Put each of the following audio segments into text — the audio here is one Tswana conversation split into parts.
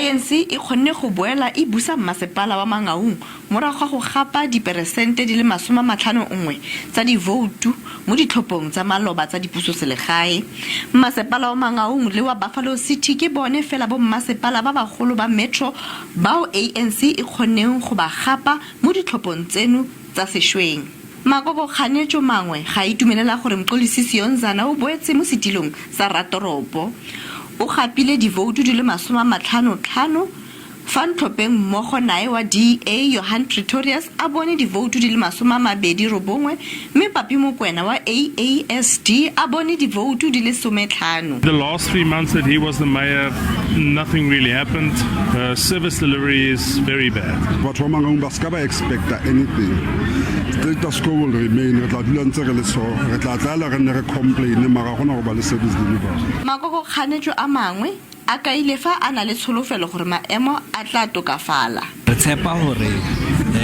ANC e kgonne go boela e busa mmasepala wa Mangaung morago ga go gapa diperesente di le 51 tsa divoutu mo ditlhophong tsa maloba tsa dipusoselegae. Mmasepala wa Mangaung le wa Buffalo City ke bone fela bommasepala ba bagolo ba metro bao ANC e kgonneng go ba gapa mo ditlhophong tseno tsa sešweng. Makokokganetšo mangwe ga a itumelela gore Mxolisi Siyonzana o boetse mo setilong sa ratoropo. O gapile divoutu di le 55, fa ntlhopheng mmogo nae wa DA Johan Pretorius a bone divoutu di le 29 mme Papi Mokwena wa AASD a bone divoutu di le 15. The last 3 months that he was the mayor, nothing really happened. Service delivery is very bad. Batho ba Mangaung ba ska ba expecta anything. Status quo will remain. Re tla dula ntse re le so, re tla tlaela re nne re complain, mara gona go ba le service delivery. Makokokganetšo a mangwe a kaile fa a na le tsholofelo gore maemo a tla tokafala. Re tshepa hore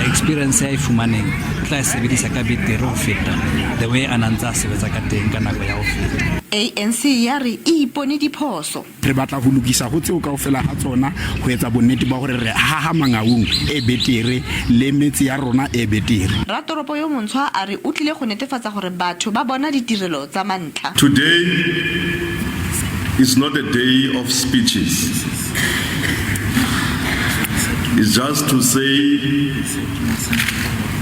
experience ya e fumaneng o tla e sebedisa ka betere ho feta the way a na ntse a sebetsa ka teng ka nako ya ho feta. ANC ya re e ipone diphoso. Re batla ho lokisa ho tseo kaofela ha tsona ho etsa bonnete ba hore re haha Mangaung e betere le metse ya rona e betere. Ratoropo yo montshwa a re o tlile go netefatsa gore batho ba bona ditirelo tsa mantlha. Today is not a day of speeches. It's just to say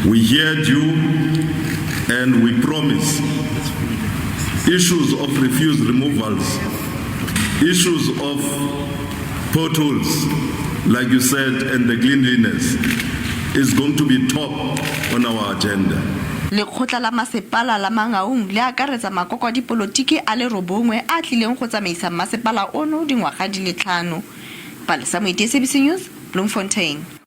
we heard you and we promise issues of refuse removals, issues of potholes, like you said, and the cleanliness is going to be top on our agenda. Lekgotla la masepala la Mangaung le akaretsa makoko a dipolotiki a le 9 a tlileng go tsamaisa mmasepala ono dingwaga di le 5. Palesa Moiti, SABC News, Bloemfontein.